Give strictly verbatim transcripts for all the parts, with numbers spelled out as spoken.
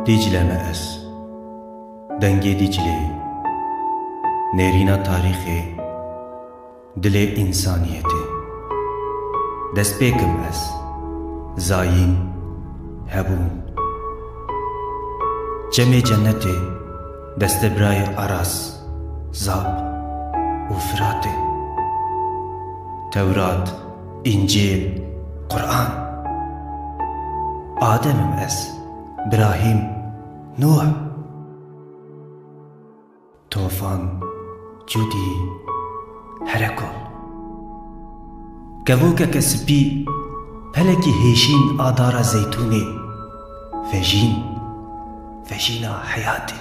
Dîcle me ez, dengê Dîclê, nêrîna tarîxê, dilê însaniyetê. Destpêk im ez, zayîn, hebûn. Çemê cenetê, destebirayê Aras, Zab û Firatê. Tewrat, Încîl, Quran. Adem im ez, Birahîm, Nûh. Tofan, Cûdî, Herekol. Kevokeke spî, pelekî hêşîn a dara zeytûnê, vejîn, vejîna heyatê.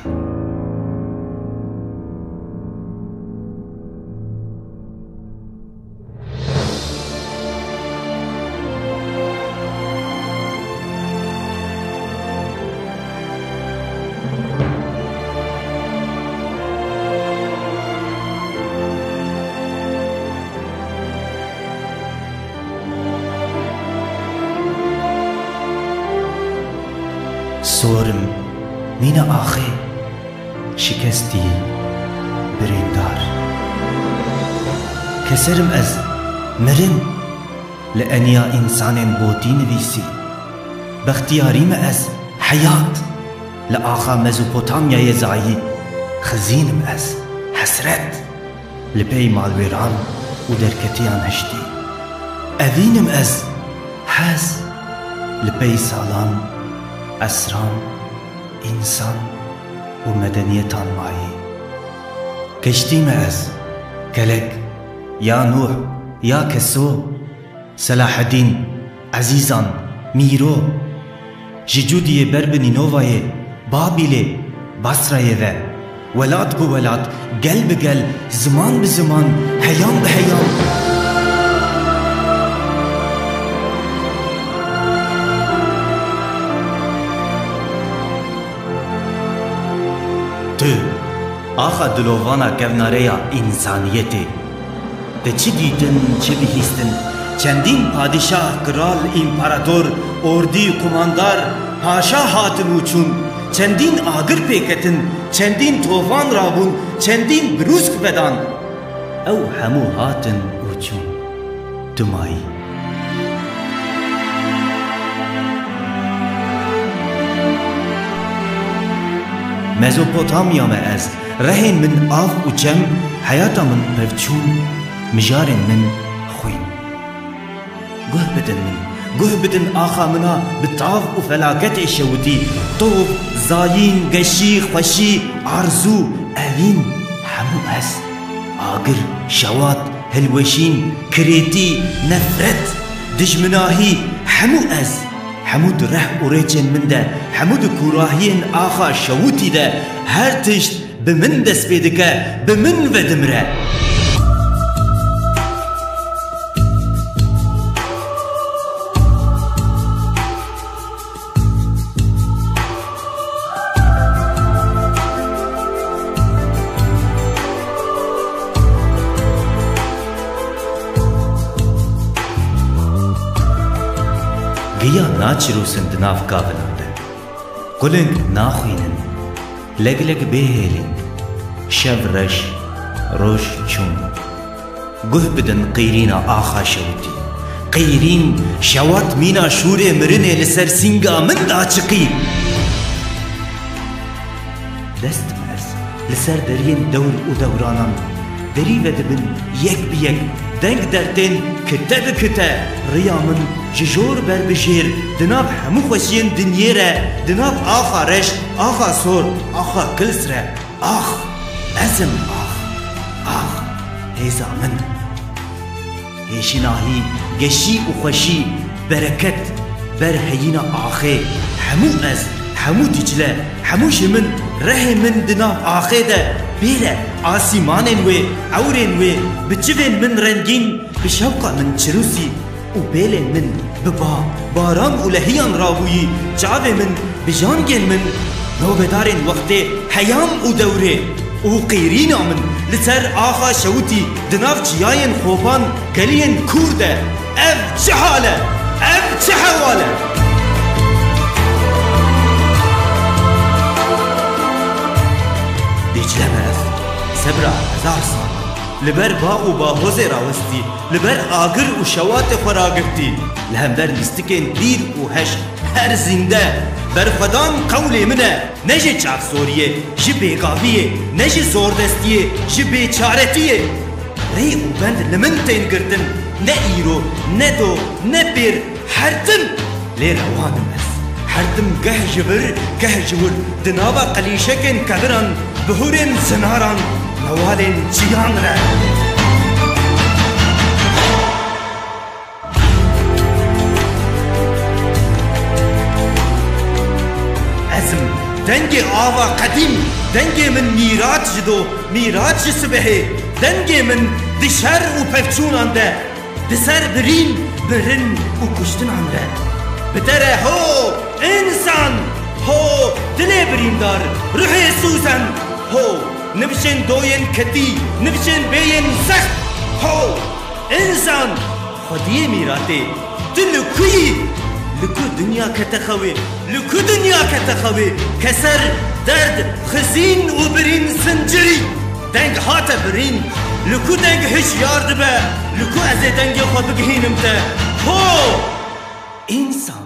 Sor im, mîna axê. Şikestî, birîndar. Keser im ez, mirin, li eniya însanên botî nivîsî. Bextiyarî me ez, heyat, li axa Mezopotamyayê zayî. Xizîn im ez, hesret, li pey malwêran û derketiyan hiştî. Evîn im ez, hez, li pey salan, esran, însan û medeniyetan mayî. Keştî me ez, kelek, ya Nûh, ya Keso, Selahedîn, Ezîzan, Mîro. Ji Cûdiyê ber bi Nînovayê, Babîlê, Basrayê ve, welat bi welat, gel bi gel, ziman bi ziman, heyan bi heyan. Tu, axa dilovana kevnareya însaniyetê, te çi dîtin, çi bihîstin? Çendîn padîşah, kral, împarator, ordî, kumandar, paşa hatin û çûn. Çendîn agir pêketin, çendîn tofan rabûn, çendîn birûsk vedan. Ew hemû hatin û çûn. Tu mayî. Mezopotamya me ez, rehên min av û çem, heyata min pevçûn, mijarên min xwîn. Guh bidin min, guh bidin axa min a bi tav û felaketê şewitî, tov, zayîn, geşî, xweşî, arzû, evîn, hemû ez. Agir, şewat, hilweşîn, kirêtî, nefret, dijminahî, hemû ez. Hemû di reh û rêçên min de, hemû di kûrahiyên axa şewitî de, her tişt bi min dest pê dike, bi min vedimre. Giya naçirûsin di nav kavinan de. Quling naxwînin. Legleg bêhêlîn. Şev reş, roj çûn. Guh bidin qîrîna axa şewitî. Qîrîn, şewat mîna şûrê mirinê li ser sînga min daçiqî. Dest me ez li ser deriyên dewr û dewranan. Derî vedibin yek bi yek, deng dertên kite bi kite. Riya min ji jor ber bi jêr, di nav hemû xweşiyên dinyê re, di nav axa reş, axa sor, axa kils re. Ax, ez im ax, ax, hêza min. Hêşînahî, geşî û xweşî, bereket, ber heyîna axê, hemû ez, hemû Dîcle, hemû ji min, rehê min di nav axê de, bêle asîmanên wê, ewrên wê, bi çivên min rengîn, bi şewqa min çirûsî. Û bêlên min bi ba, baran û lehiyan rabûyî, çavê min bi jangên min, nobedarên wextê, heyam û dewrê û qîrîna min li ser axa şewitî di nav çiyayên xopan, geliyên kûr de. Ev çi hal e? Ev çi hewal e? Hezar sal li ber ba û bahozê rawestî, li ber agir û şewatê xwe ragirtî, li hember lîstikên pîr û heş her zînde, berxwedan qewlê min e, ne ji çavzoriyê, ji bêgaviyê, ne ji zordestiyê, ji bêçaretiyê. Rê û bend li min tên girtin, ne îro, ne do, ne pêr, her tim lê rewanim ez. Her tim geh ji vir, geh ji wir, di nava qelîşekên keviran, bihurên zinaran, newalên çiyan re. Ez im dengê ava qedîm, dengê min mîrat ji do, mîrat ji sibehê, dengê min di şer û pevçûnan de, di ser birîn, mirin û kuştinan re. Bi te re ho, însan, ho, dilê birîndar, ruhê sûzen, ho, nifşên doyên ketî, nifşên bêyên zext, ho, însan, xwediyê mîratê, tu li ku yî? Li ku dinya kete xewê? Li ku dinya kete xewê? Keser, derd, xizîn û birîn zincirî. Deng hate birîn. Li ku deng hişyar dibe? Li ku ez ê dengê xwe bigihînim te? Ho! Însan.